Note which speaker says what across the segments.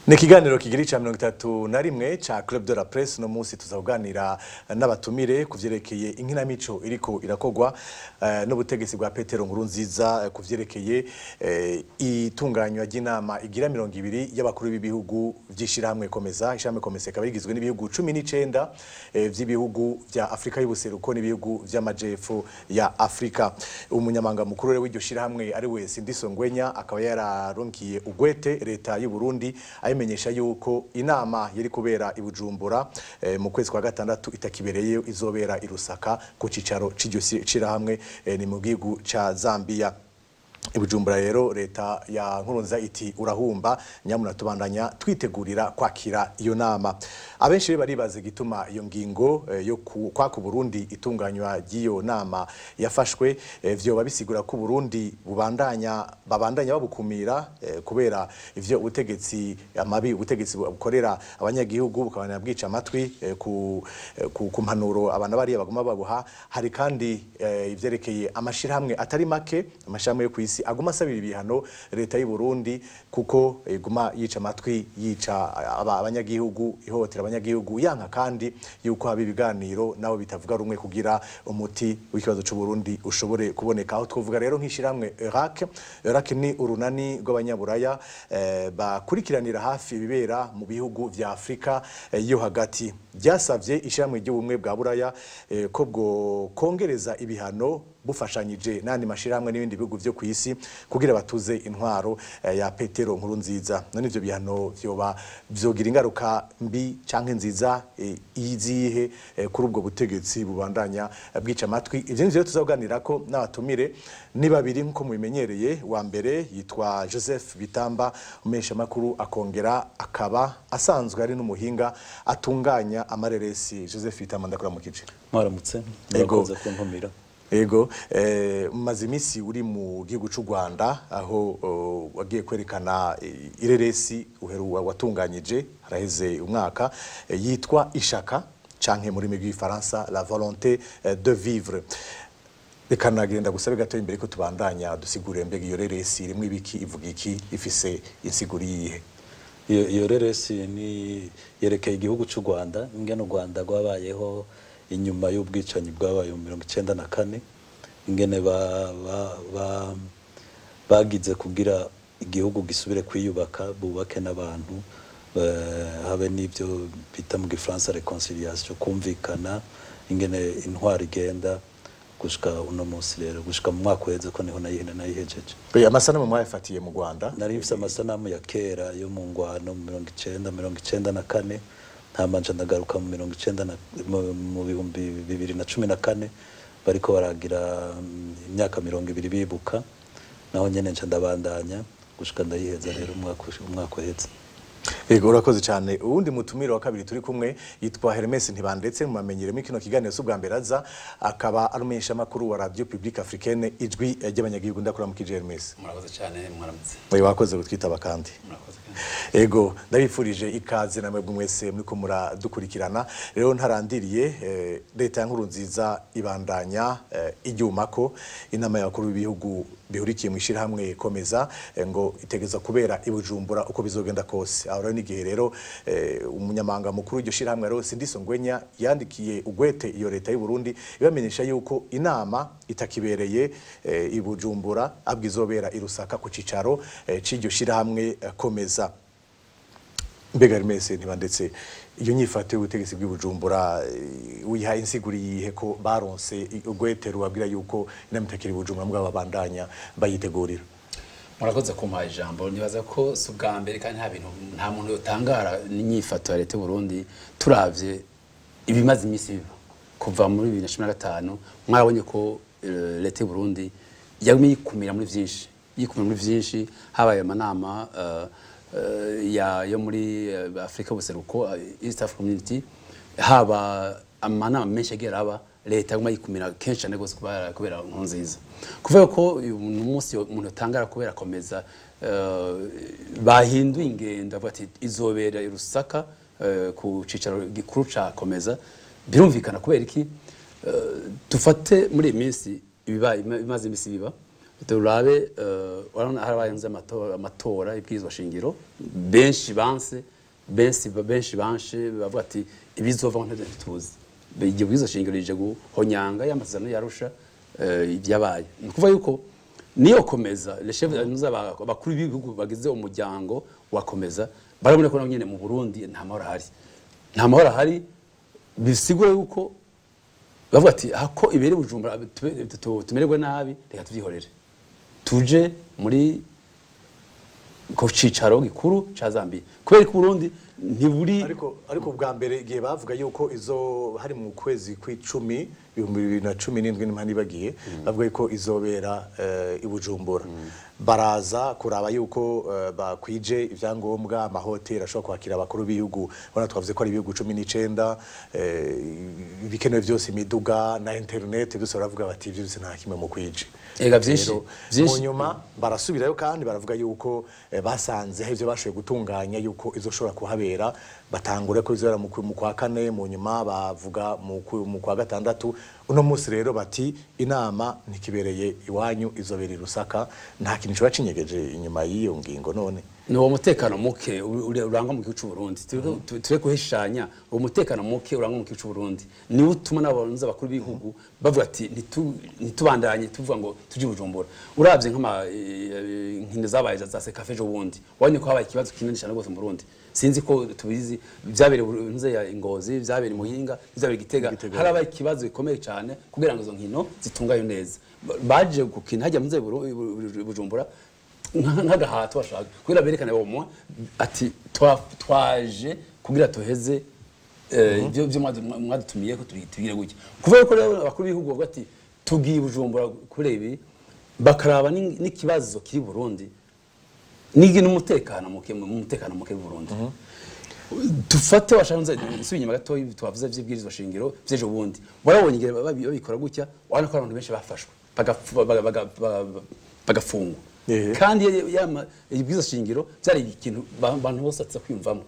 Speaker 1: Ni ikiganiro kigira ca 31 ca Club de la Presse. No munsi tuzakuganira n'abatumire kuvyerekeye inkinamico iriko irakogwa n'ubutegetsi bwa Petero Nkurunziza kuvyerekeye itunganywa ry'inama igira 20 y'abakuru b'ibihugu vy'ishirahamwe Komeza. Ishirahamwe Komeza ikaba rigizwe n'ibihugu 19 vy'ibihugu vya Afrika y'ubuseruko n'ibihugu vy'amajepfo ya Afrika. Umunyamabanga mukuru rero w'iryo shirahamwe, ari we Sindiso Ngwenya, akaba yararonkiye ugwete leta y'u Burundi ayimenyesha yuko inama yari kubera i Bujumbura mu kwezi kwa gatandatu itakibereye, izobera i Lusaka ku cicaro c'iryo shirahamwe, ni mu gihugu ca Zambia. Ibujumbura rero leta ya Nkurunziza iti urahumba, nyamuna tubandanya twitegurira kwakira iyo nama. Abenshi rero baribaza igituma iyo ngingo yo kwaka Burundi itunganywa ry'iyo nama yafashwe. Vyoba bisigura ko Burundi bubandanya babandanya babukumira kubera ivyo ubutegetsi amabi ubutegetsi bukorera abanyagihugu, bukabandanya bwica amatwi ku mpanuro abantu bariya baguma babuha. Hari kandi ivyerekeye amashirahamwe atari make, amashirahamwe yo kw'isi aguma asabira ibihano leta y'u Burundi kuko iguma yica amatwi, yica abanyagihugu, ihohotera abanyagihugu, yanka kandi yuko haba ibiganiro nabo bitavuga rumwe kugira umuti w'ikibazo c'u Burundi ushobore kuboneka. Aho twovuga rero nk'ishirahamwe EURAC. EURAC ni urunani rw'abanyaburaya bakurikiranira hafi ibibera mu bihugu vya Afrika yo hagati. Ryasavye ishirahamwe ry'ubumwe bwa Buraya ko bwo kongereza ibihano bufashanyije n'andi mashirahamwe n'ibindi bihugu vyo kw'isi kugira batuze intwaro ya Petero Nkurunziza. None ivyo bihano vyoba vyogira ingaruka mbi canke nziza izihe kuri ubwo butegetsi bubandanya bwica amatwi? Ivyo nivyo tuzaganirako n'abatumire. Ni babiri nkuko mubimenyereye. Wa mbere yitwa Joseph Bitamba, umesha makuru akongera akaba asanzwe ari n'umuhinga atunganya amareresi. Joseph Bitamba, ndakuramukije.
Speaker 2: Mwaramutse.
Speaker 1: Ego.
Speaker 2: Murakoze kuntumira.
Speaker 1: Ego, maze iminsi uri mu gihugu c'u Rwanda aho wagiye kwerekana ireresi uheruwa watunganyije haraheze umwaka, yitwa Ishaka canke muri rurimi rw'igifaransa La volonté de vivre. Reka nagenda gusabe gato imbere ko tubandanya dusigure mbega iyo reresi irimwo ibiki, ivuga iki, ifise insiguro iyihe?
Speaker 2: Iyo reresi ni yerekeye igihugu cy'u Rwanda, ingene u Rwanda rwabayeho inyuma y'ubwicanyi bwabaye mu 94, ingene bagize kugira igihugu gisubire kwiyubaka, bubake n'abantu, habe n'ibyo bita mu gifaransa réconciliation, kumvikana, ingene intwaro igenda gushika uno munsi rero, gushika mu mwaka uheze ko niho nayihejeje.
Speaker 1: Amasanamu mwayafatiye mu Rwanda?
Speaker 2: Nari mfise amasanamu ya kera yo mu ngwano mu 90, 94, ntamanje ndagaruka mu 90 mu 2014 bariko baragira imyaka 20 bibuka, naho nyene nca ndabandanya gushika ndayiheza rero umwaka uheze.
Speaker 1: Yego, urakoze cyane. Uwundi mutumire wa kabiri turi kumwe yitwa Hermes Ntibandetse, mumamenyere muri kino kiganiro si ubwa mbere aza, akaba ari umumenyeshamakuru wa Radio Publique Africaine, Ijwi ry'Abanyagihugu. Ndakuramukije, Hermes.
Speaker 3: Murakoze cyane, mwaramutse.
Speaker 1: Wakoze kutwitaba kandi.
Speaker 3: Murakoze kandi.
Speaker 1: Ego, ndabifurije ikaze namwe mwese muriko muradukurikirana. Rero ntarandiriye, leta ya Nkurunziza ibandanya iryumako inama y'abakuru b'ibihugu bihurikiye mu ishirahamwe Komeza ngo itegeza kubera i Bujumbura uko bizogenda kose. Aho rero n'igihe rero umunyamabanga mukuru w'iryo shirahamwe rero Sindiso Ngwenya yandikiye ugwete iyo leta y'u Burundi ibamenyesha yuko inama itakibereye i Bujumbura, abwo izobera i Lusaka ku cicaro c'iryo shirahamwe Komeza. Mbega Hermes Ntibandetse, iyo nyifato y'ubutegetsi bw'i Bujumbura wiha insiguri yihe ko baronse ugwete rubabwira yuko inama itakiri i Bujumbura mugabo babandanya bayitegurira?
Speaker 3: Murakoze kumpa ijambo. Nibaza ko si ubwa mbere kandi nta bintu, nta muntu yotangara n'inyifato ya leta y'u Burundi turavye ibimaze iminsi biba kuva muri 2015. Mwarabonye ko leta y'u Burundi yagumye yikumira muri vyinshi, yikumira muri vyinshi. Habaye amanama yo muri Afrika y'ubuseruko, East African Community, haba amanama menshi yagiye araba, leta yaguma yikumira kenshi cyane rwose kubera Nkurunziza. Kuvuga ko uyu munsi umuntu atangara kubera akomeza bahinduye ingendo avuga ati izobera i Lusaka ku cicaro gikuru ca Komeza, birumvikana. Kubera iki? Dufate muri iyi minsi ibiba, imaze iminsi biba, Turabe urabona harabaye nze amatora ibwirizwa shingiro, benshi banse, benshi banshe bavuga ati ibizova ntavyo ntituzi. Iryo bwirizwa shingiro rije guhonyanga y'amasezerano yarusha ibyabaye. Ni ukuvuga yuko niyo komeza les chefs abakuru b'ibihugu bagize umuryango wakomeza barabona ko nyene mu Burundi nta mahoro ahari. Nta mahoro ahari, bisigura yuko bavuga ati hako ibere Bujumbura tumererwe nabi, reka tuvyihorere tuje muri ko cicaro gikuru ca Zambia, kubera ko Burundi ntiburi.
Speaker 1: Ariko bwa mbere igihe bavuga yuko izo hari mu kwezi kw'icumi 2017 nimba nibagiye, bavuga yuko izobera i Bujumbura, baraza kuraba yuko bakwije ivyangombwa, amahoteli ashobora kwakira abakuru b'ibihugu. Ubona twavuze ko ari ibihugu 19, ibikenewe byose, imiduga na internet byose, baravuga bati ivyo byose nta kimwe mu kwije.
Speaker 3: Ega vyinshi
Speaker 1: Rero,
Speaker 3: vyinshi.
Speaker 1: mu nyuma barasubirayo kandi baravuga yuko basanze hari ivyo bashoboye gutunganya yuko izoshobora kuhabera, batangura ko izobera mu kwa kane, mu nyuma bavuga mu kwa gatandatu. Uno munsi rero bati inama ntikibereye iwanyu, izobera i Lusaka. Nta kintu kiba cinyegeje inyuma y'iyo ngingo none?
Speaker 3: Ni uwo mutekano muke urangwa mu gihugu cy'u Burundi. Ture kuhishanya uwo mutekano muke urangwa mu gihugu cy'u Burundi niwo utuma n'abaronzi abakuru b'ibihugu bavuga ati ntitubandanye tuvuga ngo tuje i Bujumbura. Uravye nk'ama nkino zabaye za CECAFA ejo bundi, wabonye ko habaye ikibazo kinini cyane rwose mu Burundi. Sinzi ko tubizi, vyabereye nze ya Ngozi, vyabereye Muyinga, vyabereye Gitega.
Speaker 1: Gitega.
Speaker 3: Harabaye ikibazo gikomeye cyane kugira ngo izo nkino zitunganywe neza. Baje gukina hajya mu nze Bujumbura nk'agahato bashaka kugira berekane au moins ati twaje kugira tuheze ibyo byo mwadutumiye ko tugire gutya. Kuvuga ko rero abakuru b'ibihugu bavuga ati tugiye i Bujumbura kuri ibi, bakaraba n'ikibazo kiri Burundi nigi n'umutekano muke, mu mutekano muke w'u Burundi. Dufate washanze nsubiye inyuma gato twavuze vy'ibwirizwa shingiro vy'ejo bundi, warabonye igihe babikora gutya, wabona ko abantu benshi bafashwe bagafungwa. Kandi ibwirizwa shingiro byari ikintu abantu bose batsa kwiyumvamo,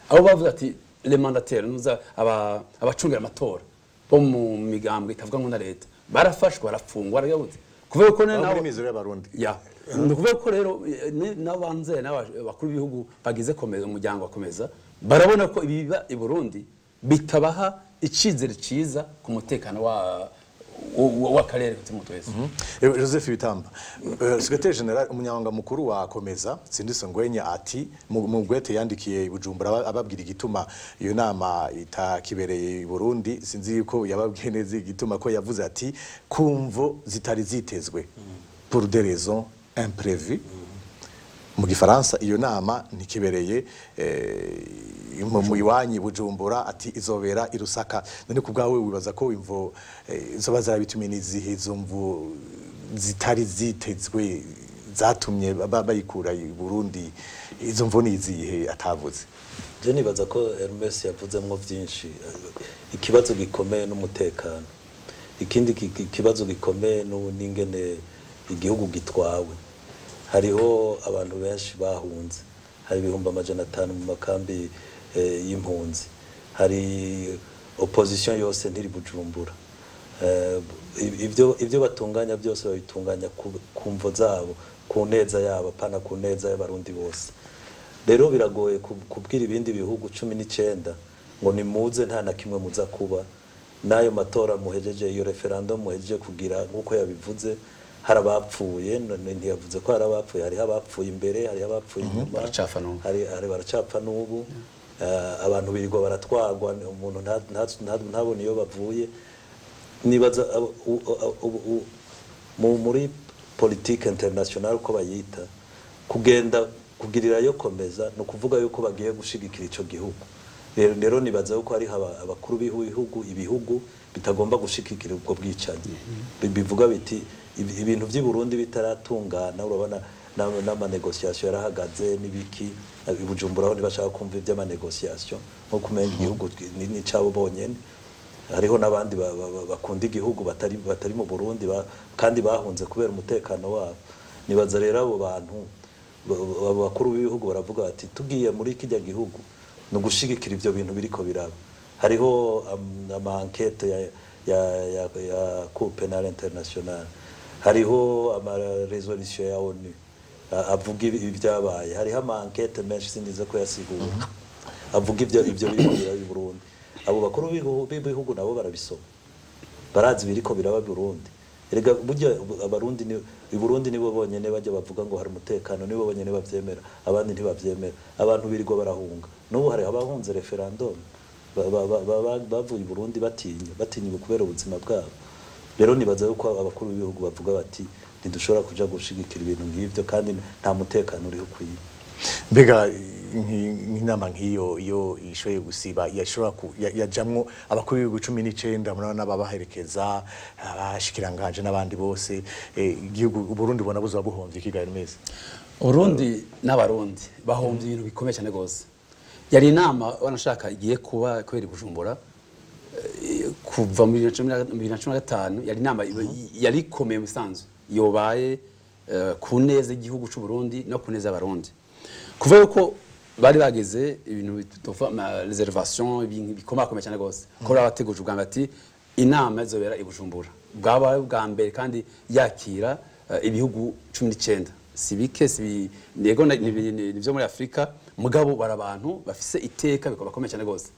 Speaker 3: abo bavuze ati les mandataires nuza abacungira amatora bo mu migambwe itavuga ngo na leta barafashwe, barafungwa, baragabuze kuvuga ko
Speaker 1: Abo muri Mizero y'Abarundi.
Speaker 3: Ya, ni ukuvuga ko rero n'abanze n'abakuru b'ibihugu bagize komeza umuryango wakomeza barabona ko ibiba i Burundi bitabaha icizere ciza ku mutekano w'akarere turimo twese.
Speaker 1: Joseph Bitamba, secrétaire général, umunyamabanga mukuru wa Komeza Sindise Ngwenya, ati mu gwete yandikiye i Bujumbura ababwira igituma iyo nama itakibereye i Burundi, sinzi yuko yababwiye neza igituma, ko yavuze ati kumvo zitari zitezwe, pour des raisons imprévues mu gifaransa, iyo nama ntikibereye mu iwanyu i Bujumbura, ati izobera i Lusaka. None ku bwawe wibaza ko imvo zoba zarabitumye n'izihe? Izo mvo zitari zitezwe zatumye bayikura i Burundi, izo mvo ni izihe atavuze?
Speaker 2: Je nibaza ko Hermes yavuzemwo byinshi. Ikibazo gikomeye n'umutekano, ikindi kibazo gikomeye n'ingene igihugu gitwawe. Hariho abantu benshi bahunze, hari 500,000 mu makambi y'impunzi, hari opposition yose ntiri Bujumbura. Ibyo batunganya byose babitunganya ku mvo zabo, ku neza yabo, apana ku neza y'Abarundi bose. Rero biragoye kubwira ibindi bihugu 19 ngo nimuze, nta na kimwe muza kuba n'ayo matora muhejeje, iyo referendum muhejeje kugira. Nk'uko yabivuze, hari abapfuye, none ntiyavuze ko hari abapfuye? Hariho abapfuye imbere, hariho abapfuye inyuma.
Speaker 3: Baracapfa n'ubu.
Speaker 2: Hari baracapfa n'ubu. Abantu birirwa baratwagwa, umuntu ntabone iyo bavuye. Nibaza muri politique internationale uko bayita, kugenda kugirirayo komeza ni ukuvuga yuko bagiye gushigikira ico gihugu. Rero nibaza yuko hariho abakuru b'ibihugu, ibihugu bitagomba gushigikira ubwo bwicanyi. Bivuga biti ibintu by'i Burundi bitaratungana, urabona n'ama négociations yarahagaze n'ibiki i Bujumbura, aho ntibashaka kumva iby'ama négociations nko kumenga igihugu ni cabo bonyene. Hariho n'abandi bakunda igihugu batari mu Burundi kandi bahunze kubera umutekano wabo. Nibaza rero abo bantu abo bakuru b'ibihugu baravuga bati tugiye muri kijya gihugu ni ugushigikira ivyo bintu biriko biraba. Hariho ama enquêtes ya Cour pénale internationale. Hariho ama résolution ya ONU avuga ibyabaye, hariho ama enquête menshi, sindize ko yasigura, avuga ibyo biriko biraba i Burundi. Abo bakuru b'ibihugu nabo barabisoma, barazi ibiriko biraba i Burundi. Erega burya Abarundi ni i Burundi nibo bonyene bajya bavuga ngo hari umutekano, nibo bonyene bavyemera, abandi ntibavyemera. Abantu birirwa barahunga. N'ubu hari abahunze referendum, bavuye i Burundi batinya kubera ubuzima bwabo. Rero nibaza yuko abakuru b'ibihugu bavuga bati ntidushobora kuja gushigikira ibintu nk'ivyo kandi nta mutekano uriho ukwiye.
Speaker 1: Mbega nk'inama nk'iyo iyo ishoboye gusiba, yashobora yajamwo abakuru b'ibihugu 19, murabona n'ababaherekeza, abashikiranganje n'abandi bose, igihugu Uburundi bona buzoba buhomvye ikiganiro meze?
Speaker 3: Uburundi n'Abarundi bahomvye ibintu bikomeye cyane rwose. Yari inama wanashaka igiye kuba kubera i Bujumbura kuva muri 2015, yari inama yari ikomeye mu bisanzwe, yobaye ku neza y'igihugu cy'u Burundi no ku neza y'Abarundi. Kuva yuko bari bageze ibintu bituva ama réservation, ibintu bikomakomeye cyane rwose, ko bari bateguje ubwa mbere ati inama izobera i Bujumbura, bwaba bwa mbere kandi yakira ibihugu 19. Si bike, si yego, ni byo muri Afurika, mugabo bari abantu bafise iteka bakomeye cyane rwose.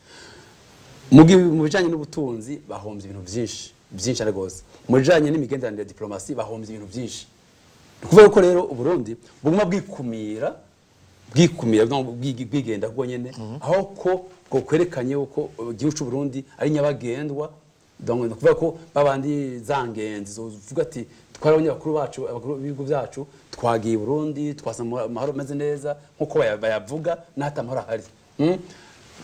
Speaker 3: Mu bijanye n'ubutunzi bahombye ibintu byinshi byinshi cyane rwose. Mu bijanye n'imigenderanire ya diplomasi bahombye ibintu byinshi. Ni ukuvuga ko rero Uburundi buguma bwikumira, bwigenda bwo nyene, aho ko bwo kwerekanye uko igihugu cy'u Burundi ari nyabagendwa. Donc ni ukuvuga ko babandi za ngenzi zovuga ati twarabonye abakuru bacu, abakuru b'ibihugu byacu, twagiye i Burundi, twasanga amahoro ameze neza nkuko bayavuga n'ahata amahoro ahari.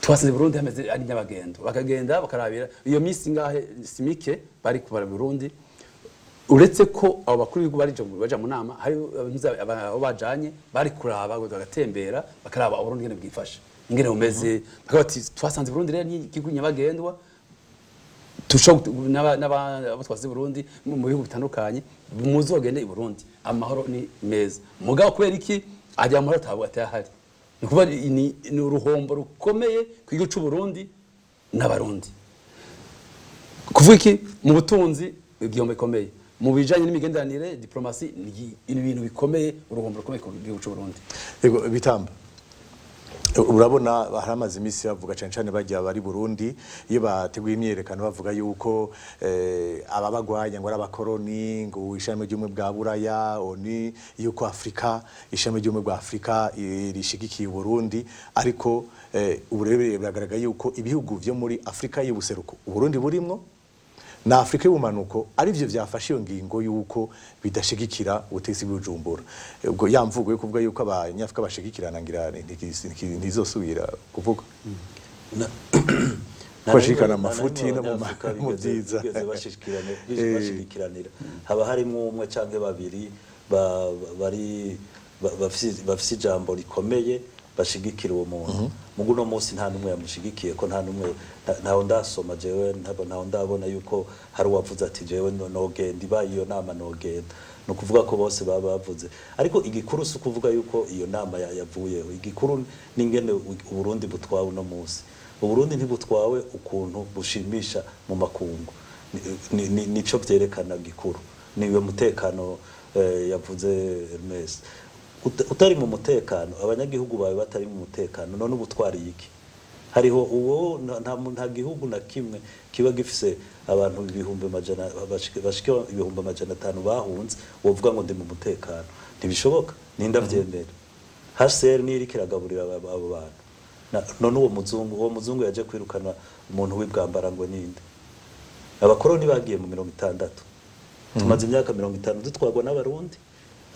Speaker 3: Twasanze Burundi hameze ari nyabagendwa, bakagenda bakarabira iyo minsi ngahe simike bari kubara Burundi. Uretse ko abo bakuru b'ibihugu bari baja mu nama, hari abo bajanye bari kuraba, bagatembera, bakaraba Uburundi ingene bwifashe, ingene bumeze, bakavuga bati twasanze Burundi rero ni igihugu nyabagendwa, tushobora n'abo twasize i Burundi mu bihugu bitandukanye, muzogende i Burundi amahoro ni meza. Mugabo kubera iki ajya amahoro atabwo atahari? Ni ukuvuga ni uruhombo rukomeye ku gihugu cy'u Burundi n'Abarundi. Kuvuga iki, mu butunzi igihombo gikomeye, mu bijanye n'imigenderanire, diplomasi, ni ibintu bikomeye, uruhombo rukomeye ku gihugu cy'u Burundi.
Speaker 1: Yego, Bitamba, urabona haramaze iminsi bavuga cyane cyane bajya bari Burundi, iyo bateguye imyerekano bavuga yuko ababagwanya ngo ari abakoroni, ngo ishami ry'ubumwe bwa Buraya, ONU, yuko Afrika, ishami ry'ubumwe bwa Afrika rishigikiye Burundi. Ariko ubu rero biragaragara yuko ibihugu vyo muri Afrika y'ubuseruko Uburundi burimwo na Afrika y'ubumanuko ari byo vyafashe iyo ngingo yuko bidashigikira ubutegetsi bw'Ubujumbura. Ubwo ya mvugo yo kuvuga yuko Abanyafrika bashigikirana ngira ntizosubira kuvuga bashikana amafuti no mu byiza.
Speaker 2: Bigeze bashikiranira, haba harimo umwe canke babiri bari bafise ijambo rikomeye bashigikira uwo muntu. Mugu no munsi nta numwe yamushigikiye, ko nta numwe, ntaho ndasoma jewe, ntaho ndabona yuko hari uwavuze ati jewe nogenda ibaye iyo nama nogenda. Ni ukuvuga ko bose baba bavuze, ariko igikuru si ukuvuga yuko iyo nama yavuyeho. Igikuru ni ingene Uburundi butwawe uno munsi. Uburundi ntibutwawe ukuntu bushimisha mu makungu. Nico vyerekana gikuru niwe mutekano yavuze Hermes. Utari mu mutekano, abanyagihugu bawe batari mu mutekano, none ubutwariye iki? Hariho uwo nta gihugu na kimwe kiba gifise abantu 500,000 bashika 500,000 bahunze wovuga ngo ndi mu mutekano. Ntibishoboka, ninda vyemera. HCR ni iriko iragaburira abo bantu. None uwo muzungu yaje kwirukana umuntu w'ibwambara ngo ninde? Abakoroni bagiye mu 60, tumaze imyaka 50 dutwarwa n'Abarundi.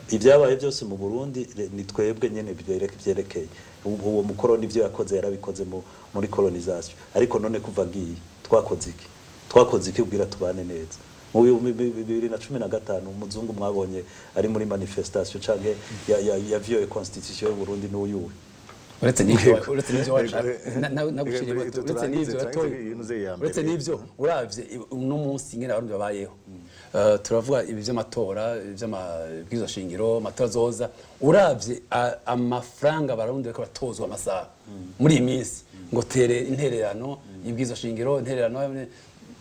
Speaker 2: Ibyabaye byose mu Burundi ni twebwe nyene byerekeye. Uwo mukoroni ivyo yakoze yarabikoze muri colonisation, ariko none kuva agiye twakoze iki? Twakoze iki kugira tubane neza? Mu 2015 umuzungu mwabonye ari muri manifestation canke ya viole constitution y'u Burundi n'uyuwe?
Speaker 3: Uretse n'ivyo uretse n'ivyo uretse n'ivyo uravye uno munsi ingene Abarundi babayeho, turavuga ibi vy'amatora, ivy'amabwirizwa shingiro, amatora azoza, uravye amafaranga Abarundi bariko batozwa amasaha muri iyi minsi ngo tere intererano y'ibwirizwa shingiro, intererano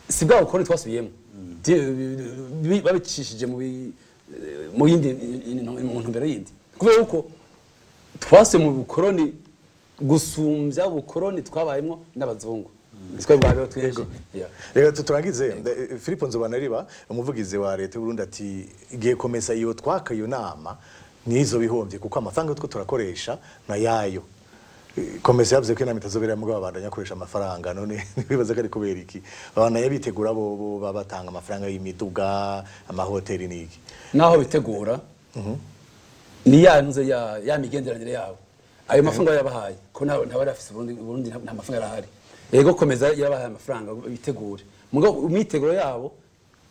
Speaker 3: si bwa bukoroni twasubiyemo, babicishije mu mu yindi mu ntumbero yindi, kubera yuko twasuye mu bukoroni gusumbya ubukoroni twabayemo n'abazungu twe bwabeho twinshi.
Speaker 1: Reka turangize. Philippe Nzobonariba, umuvugizi wa leta y'u Burundi, ati igiye COMESA iyo twaka iyo nama nizo bihombye, kuko amafaranga two turakoresha na yayo. COMESA yavuze ko inama itazobera, mugabo babandanya akoresha amafaranga. None bibaza ko ari kubera iki babandanya bitegura, bo batanga amafaranga y'imiduga, amahoteli n'iki?
Speaker 3: Naho bitegura ni ya nze ya migenderanire yabo, ayo mafaranga yabahaye ko nta bari afise. Burundi nta mafaranga yarahari. Yego, COMESA yabahaye amafaranga bitegure, mugabo imyiteguro yabo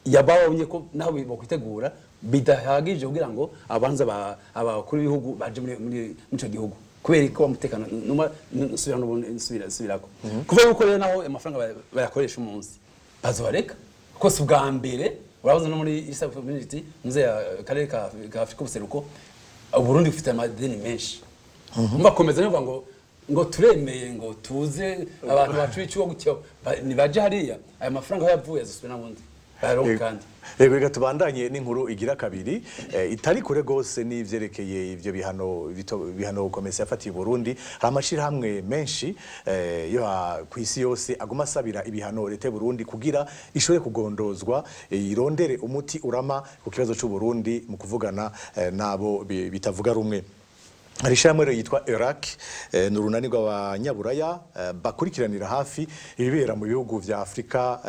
Speaker 3: yababonye ko naho bokwitegura bidahagije kugira ngo abanza abakuru b'ibihugu baje muri ico gihugu, kubera ko umutekano numa nsubira n'ubundi nsubirako kuva yuko rero naho amafaranga bayakoresha umunsi bazobareka, kuko si ubwa mbere. Urabaza no muri East African Community, muze ya karere ka Afrika ubuseruko, Burundi bufite amadeni menshi. Mbakomeza nivuga ngo turemeye ngo tuze abantu bacu b'icyugo gutyo nibaje hariya, aya mafaranga aho yavuye azosubira n'ubundi bayaronke kandi.
Speaker 1: Yego, reka tubandanye n'inkuru igira kabiri, itari kure gose n'ivyerekeye ivyo bihano bihano COMESA yafatiye Burundi. Hari amashirahamwe menshi yo ku isi yose aguma asabira ibihano leta y'u Burundi kugira ishobore kugondozwa, irondere umuti urama ku kibazo c'u Burundi mu kuvugana nabo bitavuga rumwe. Hari ishyirahamwe rero yitwa EURAC, ni urunani rw'abanyaburaya bakurikiranira hafi ibibera mu bihugu vya Afurika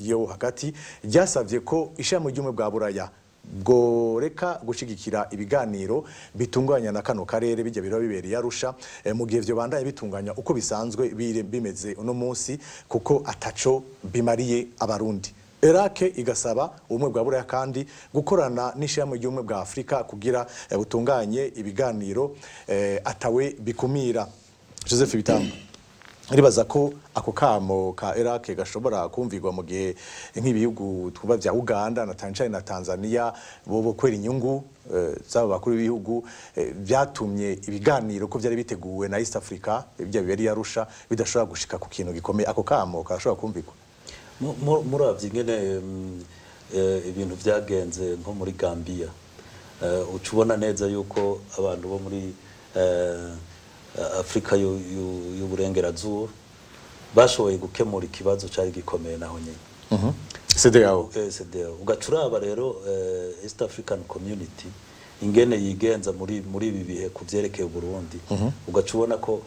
Speaker 1: yo hagati, ryasavye ko ishyirahamwe ry'ubumwe bwa Buraya bworeka gushigikira ibiganiro bitunganya na kano karere bijya biba bibereye Arusha, mu gihe vyo bandanye bitunganya uko bisanzwe bimeze uno munsi, kuko ataco bimariye Abarundi. EURAC igasaba ubumwe bwa Buraya kandi gukorana n'ishyirahamwe ry'ubumwe bwa Afurika kugira butunganye ibiganiro atawe bikumira. Joseph Bitamba, ribaza ko ako kamo ka EURAC gashobora kumvirwa mu gihe nk'ibihugu twumva vya Uganda na Tanzania na Tanzania bobo kwera inyungu z'abo bakuru b'ibihugu, vyatumye ibiganiro ko vyari biteguwe na East Africa ibyo biberi Arusha bidashobora gushika ku kintu gikomeye? Ako kamo karashobora kumvirwa?
Speaker 2: Muravye ingene ibintu vyagenze nko muri Gambia, uca ubona neza yuko abantu bo muri Afrika y'uburengerazuba bashoboye gukemura ikibazo cari gikomeye naho nyene.
Speaker 1: CEDEAO.
Speaker 2: CEDEAO. Ugaca uraba rero East African Community ingene yigenza muri ibi bihe ku vyerekeye Burundi, ugaca ubona ko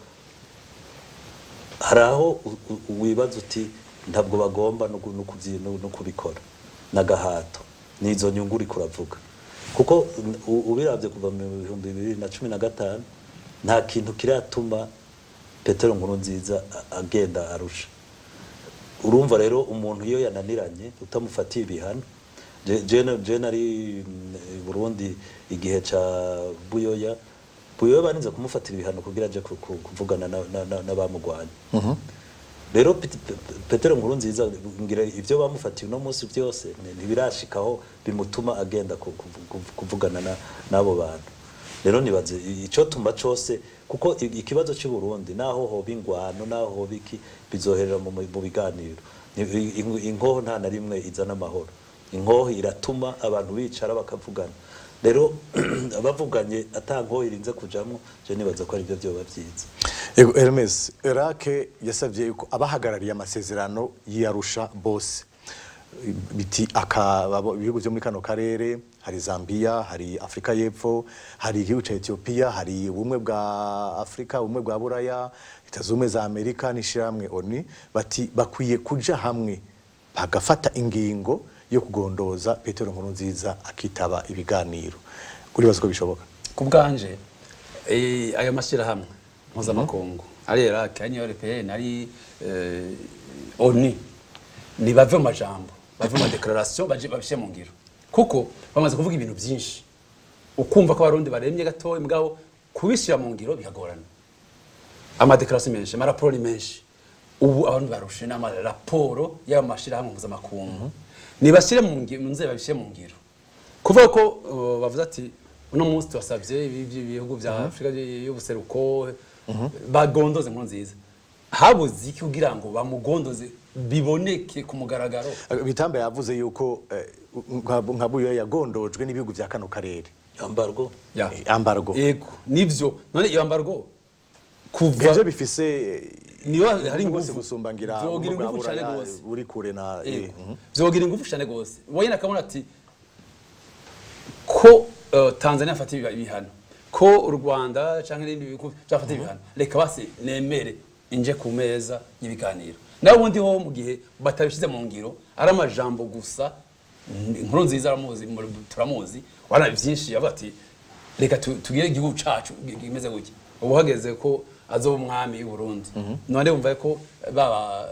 Speaker 2: hari aho wibaza uti ntabwo bagomba no kubikora n'agahato, n'izo nyungu uriko uravuga, kuko ubiravye kuva mu 2015 nta kintu kiratuma Petero Nkurunziza agenda Arusha. Urumva rero umuntu iyo yananiranye utamufatiye ibihano, je nari i Burundi igihe ca Buyoya. Buyoya barinze kumufatira ibihano kugira aje kuvugana n'abamugwanya. Rero Petero Nkurunziza ngira ivyo bamufatiye uno munsi byose ntibirashikaho bimutuma agenda kuvugana n'abo bantu. Rero nibaze ico tuma cose, kuko ikibazo cy'u Burundi naho hoba ingwano, naho hoba iki, bizoherera mu biganiro. Inkoho nta na rimwe izana amahoro. Inkoho iratuma abantu bicara bakavugana. Rero bavuganye ata nkoho irinze kujamwo, je nibaza ko ari byo byoba byiza.
Speaker 1: Ego, Hermes, EURAC yasabye yuko abahagarariye amasezerano y'Arusha bose biti ibihugu byo muri kano karere, hari Zambia, hari Afrika y'Epfo, hari igihugu ca Ethiopia, hari ubumwe bwa Afrika, ubumwe bwa Buraya, Leta Zunze za Amerika n'ishirahamwe ONU, bati bakwiye kuja hamwe bagafata ingingo yo kugondoza Petero Nkurunziza akitaba ibiganiro. Uribaza ko bishoboka?
Speaker 3: Ku bwanje, ayo mashyirahamwe mpuzamakungu ari EURAC, ari Union Européenne, ari ONU, nibave mu majambo, bave mu déclaration, baje babishyire mu ngiro, kuko bamaze kuvuga ibintu byinshi ukumva ko Abarundi baremye gatoya, mugabo kubishyira mu ngiro bikagorana. Amadéclaration menshi, amaraporo ni menshi. Ubu abantu barushe n'amaraporo y'ayo mashyirahamwe mpuzamakungu. Nibashyire mu nzego, babishyire mu ngiro. Kuvuga ko bavuze ati uno munsi tubasabye ibihugu bya Afurika y'ubuseruko bagondoze Nkurunziza. Habuze iki kugira ngo bamugondoze biboneke ku mugaragaro?
Speaker 1: Bitamba yavuze yuko nka Buyoya yagondojwe n'ibihugu vya kano karere.
Speaker 2: Embargo.
Speaker 3: Ya.
Speaker 1: Embargo.
Speaker 3: Yego, nivyo. None iyo embargo kuva
Speaker 1: ivyo bifise
Speaker 3: niyo hari
Speaker 1: ingufu
Speaker 3: ingufu
Speaker 1: gusumbangira
Speaker 3: vyogira
Speaker 1: ubumwe bwa
Speaker 3: ingufu cane
Speaker 1: Buraya
Speaker 3: gose.
Speaker 1: uri kure na
Speaker 3: Yego. Vyogira ingufu cane gose. Wowe akabona ati ko Tanzania afata ibihano, ko u Rwanda canke n'ibindi bihugu byafata ibihano, reka basi nemere inje ku meza y'ibiganiro. Nawe ubundi ho mu gihe batabishyize mu ngiro ari amajambo gusa. Inkuru nziza aramuzi, turamuzi, wana byinshi yavuga ati reka tugire igihugu cacu kimeze gutya. Ubu hageze ko azoba umwami w'u Burundi, none wumva ko baba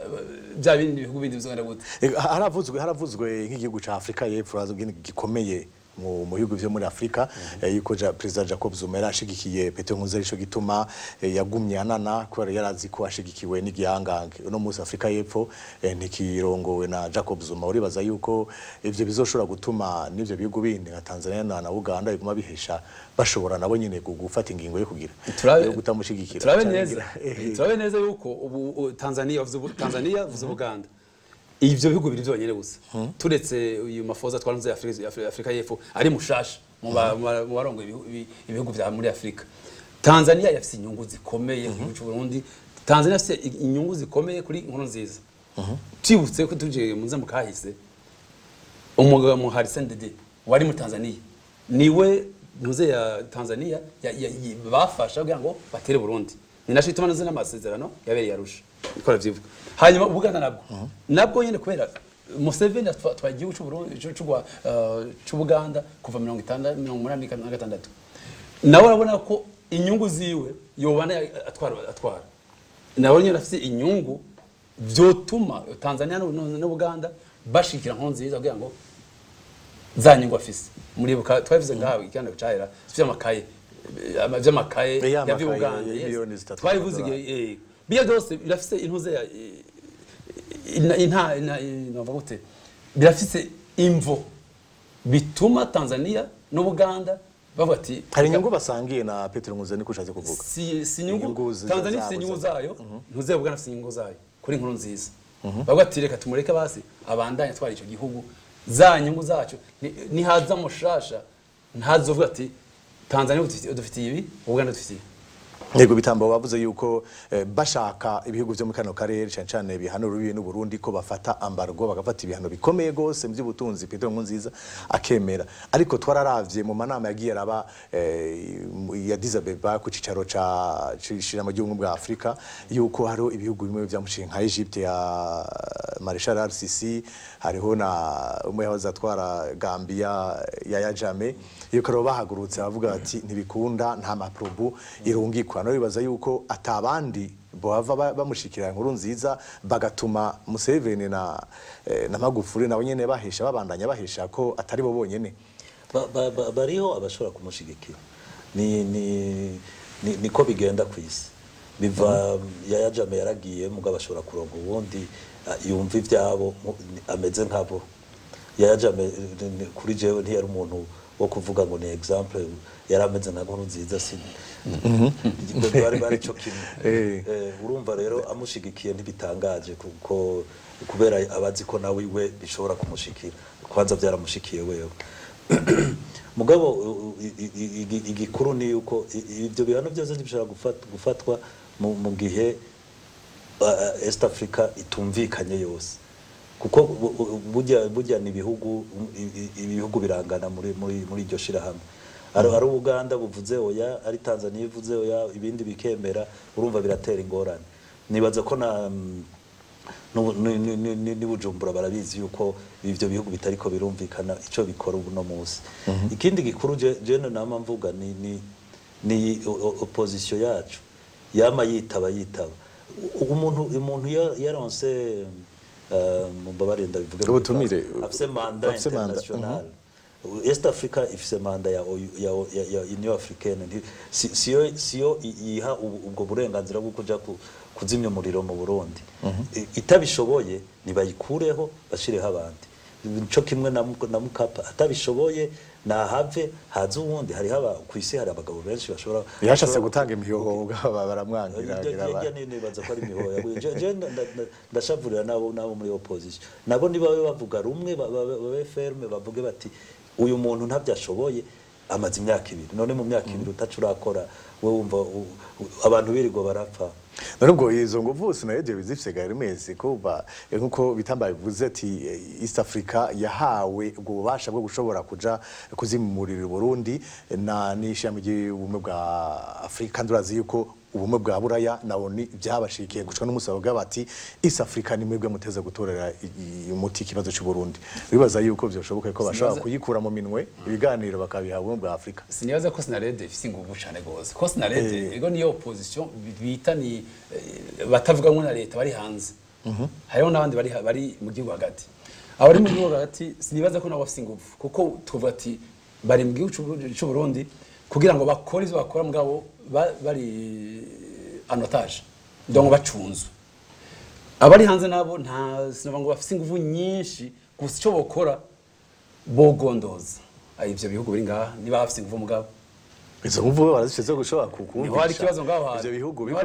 Speaker 3: bya bindi bihugu bindi bizogenda gute?
Speaker 1: Haravuzwe nk'igihugu ca Afrika y'Epfo harazwi gikomeye mu bihugu vyo muri Afrika, yuko President Jacob Zuma yarashigikiye Petero Nkurunziza, arico gituma yagumye anana kubera yarazi ko ashigikiwe n'igihangange. Uno munsi Afrika y'Epfo ntikirongowe na Jacob Zuma. Uribaza yuko ivyo bizoshobora gutuma n'ivyo bihugu bindi nka Tanzania na Uganda biguma bihesha bashobora nabo nyene gufata ingingo yo kugira yo kutamushigikira?
Speaker 3: Turabe
Speaker 1: Canke
Speaker 3: neza. Turabe neza yuko ubu Tanzania uvuze Tanzania uvuze Uganda, ivyo bihugu biri byonyene gusa, turetse uyu mafoza twaranze Afrika y'Epfo ari mushasha mu barongo ibihugu vya muri Afrika. Tanzania yafise inyungu zikomeye ku gihugu c'u Burundi. Tanzania yafise inyungu zikomeye kuri Nkurunziza. Twibutse ko tuje muze mu kahise, umugabo Muhari CNDD wari mu Tanzania niwe ntuze ya Tanzania bafasha kugira ngo batere Burundi. Ni naco ituma ntuze n'amasezerano yabereye Arusha ikora vyivuga. Hanyuma Uganda nabwo nyene kubera Museveni atwaye igihugu c'u Burundi c'u Buganda kuva 1986, nawe urabona ko inyungu ziwe yobana atwara nawe nyene afise inyungu vyotuma Tanzania n'Ubuganda bashikira Nkurunziza kugira ngo za nyungu afise. Muribuka twabivuze ngaho ikiganiro cahera vy'amakaye vy'amakaye
Speaker 1: Ya
Speaker 3: ya Uganda,
Speaker 1: miliyoni 3
Speaker 3: twabivuze igihe biya byose birafise intuze ya inta navuga gute, birafise imvo bituma Tanzania n'Ubuganda bavuga ati
Speaker 1: hari inyungu basangiye na Petero Nkurunziza, niko ushatse kuvuga?
Speaker 3: Si inyungu Tanzania ifise inyungu zayo, ntuze Uganda ifise inyungu zayo kuri Nkurunziza. Bavuga ati reka tumureke basi abandanye twari ico gihugu, za nyungu zacu nihaza mushasha ntazovuga ati Tanzania dufitiye ibi, Uganda dufitiye ibi.
Speaker 1: Yego, Bitambo bavuze yuko bashaka ibihugu vyo mu kano karere cyane cyane bihanura urubibe n'u Burundi ko bafata embargo, bagafata ibihano bikomeye gose mu by'ubutunzi, Petero Nkurunziza akemera. Ariko twararavye mu manama yagiye araba ya Addis Abeba ku cicaro ca c'ishirahamwe ry'ubumwe bwa Afrika yuko hariho ibihugu bimwe vyamushinga nka Egypte ya Marshal al-Sisi, hariho na umwe yahoze atwara Gambia Yaya Jammeh, yuko rero bahagurutse bavuga ati ntibikunda, nta maprobu irungikwa. No bibaza yuko atabandi bohava bamushikira Nkurunziza bagatuma Museveni na Magufuli nabo nyene bahesha babandanya bahesha ko atari bo bonyene.
Speaker 2: Bariho abashobora kumushigikira. Niko bigenda kwisi. Biva Yaya Jammeh yaragiye mugabo ashobora kuronka ubundi yumva ivyabo ameze nkabo. Yaya Jammeh kuri jewe ntiyari umuntu wo kuvuga ngo ni example, yarameze nka Nkurunziza si bari cyo kimwe. Urumva rero amushigikiye ntibitangaje kuko kubera abazi ko nawe iwe bishobora kumushikira, kwanza byaramushikiye wewe. Mugabo igikuru ni yuko ibyo bihano byose ntibishobora gufatwa mu gihe East Africa itumvikanye yose, kuko burya ni ibihugu birangana muri iryo shirahamwe. Ari Uganda buvuze oya, ari Tanzania ivuze oya, ibindi bikemera, urumva biratera ingorane. Nibaza ko na ni Bujumbura barabizi yuko ivyo bihugu bitariko birumvikana ico bikora ubu no munsi. Ikindi gikuru je nama mvuga ni opposition yacu yama yitaba umuntu yaronse mumbabarire ndabivuge
Speaker 1: ubutumire
Speaker 2: afise manda international. East Africa ifise manda ya Union Africaine, siyo iha ubwo burenganzira bwo kuja kuzimya umuriro mu Burundi. Itabishoboye nibayikureho bashireho abandi. Co kimwe na Mukapa, atabishoboye nahave, haze uwundi. Hariho ku isi hari abagabo benshi bashobora
Speaker 1: Yashatse gutanga imihoho, baramwangira.
Speaker 2: Hirya nibaza ko ari imihoho. Je ndashavurira nabo muri opposition, nabo nibabe bavuga rumwe, babe ferme, bavuge bati uyu muntu ntabyo ashoboye, amaze imyaka 2. None mu myaka 2 utacu urakora, we wumva abantu birirwa barapfa?
Speaker 1: None ubwo izo nguvu sinayeje bizifise Hermes, ko nkuko bitambaye bivuze ati East Africa yahawe ubwo bubasha bwo gushobora kuja kuzimurira Burundi na n'ishami ry'ubumwe bwa Afrika, kandi urazi yuko ubumwe bwa Buraya na ONU byabashikiye gushika n'umunsi bavuga bati East Africa ni mwebwe muteze gutorera umuti ikibazo cy'u Burundi. Bibaza yuko vyoshoboka ko bashobora kuyikura mu minwe, ibiganiro bakabiha ubumwe bwa Afrika?
Speaker 3: Sinibaza ko Sinarede ifise inguvu cane gose, ko Sinarede ego niyo opposition bita ni batavuga na leta bari hanze. Hariho n'abandi bari mu gihugu hagati. Abari mu gihugu hagati sinibaza ko nabo bafise inguvu, kuko tuvuga ati bari mu gihugu c'u Burundi kugira ngo bakore ivyo bakora, mugabo bari en otage, donc bacunzwe. Abari hanze nabo nta sinova ngo bafise inguvu nyinshi, gusa ico bokora bogondoza ivyo bihugu biri ngaha niba bafise inguvu. Mugabo
Speaker 1: izo nguvu barazifise zo gushobora kukumvisha
Speaker 3: niho hari ikibazo ngaho hantu,
Speaker 1: ivyo bihugu
Speaker 3: niho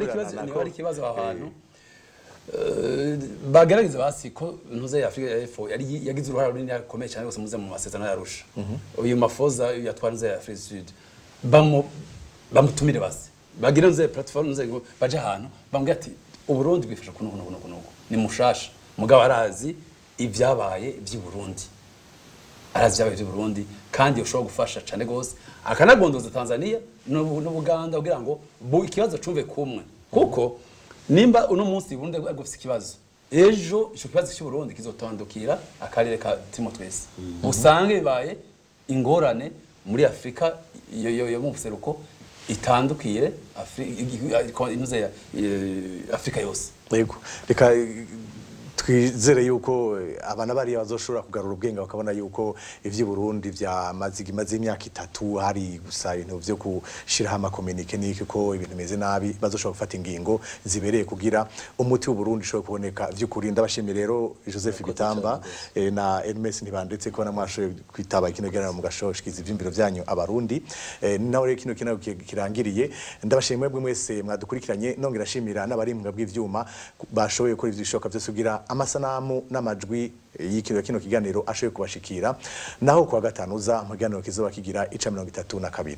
Speaker 3: hari ikibazo aho hantu. Bagerageza basi ko ntuze ya Afrika y'Epfo yari yagize uruhara runini rukomeye cyane rwose muze mu masezerano y'Arusha. Uyu Mafoza yatwara ntuze ya Afrika Sud, bamutumire basi bagira nze platform nze ngo baje ahantu bambwira ati Uburundi bwifasha kuno kuno kuno kuno, ni mushasha, mugabo arazi ibyabaye by'i Burundi, arazi ibyabaye by'i Burundi, kandi ushobora gufasha cyane gose akanagondoza Tanzania n'Ubuganda kugira ngo ikibazo cumve kumwe. Kuko nimba uno munsi Burundi agufise ikibazo, ejo ico kibazo cy'u Burundi kizotandukira akarere ka turimo twese, usange bibaye ingorane muri Afrika yo mu buseruko, itandukire Afrika yose.
Speaker 1: Yego, reka twizere yuko abana bariya bazoshobora kugarura ubwenge, bakabona yuko ivy'i Burundi vyamaze imaze imyaka 3 hari gusa ibintu vyo gushiraho amakomunike n'iki, ko ibintu bimeze nabi, bazoshobora gufata ingingo zibereye kugira umuti w'u Burundi ushobore kuboneka vy'ukuri. Ndabashimiye rero Joseph Bitamba na Hermes Ntibandetse ko namwashoboye kwitaba kino kiganiro mugashoshikiza ivy'imbiro vyanyu abarundi. Nawe rero kino kirangiriye. Ndabashimiye mwebwe mwese mwadukurikiranye, nongera ashimira n'abari mu bw'ivyuma bashoboye gukora ivyishoboka byose kugira amasanamu n'amajwi y'ikino kino kiganiro ashoboye kubashikira. Naho kuwa gatanu uza mu kiganiro kizoba kigira ica 32.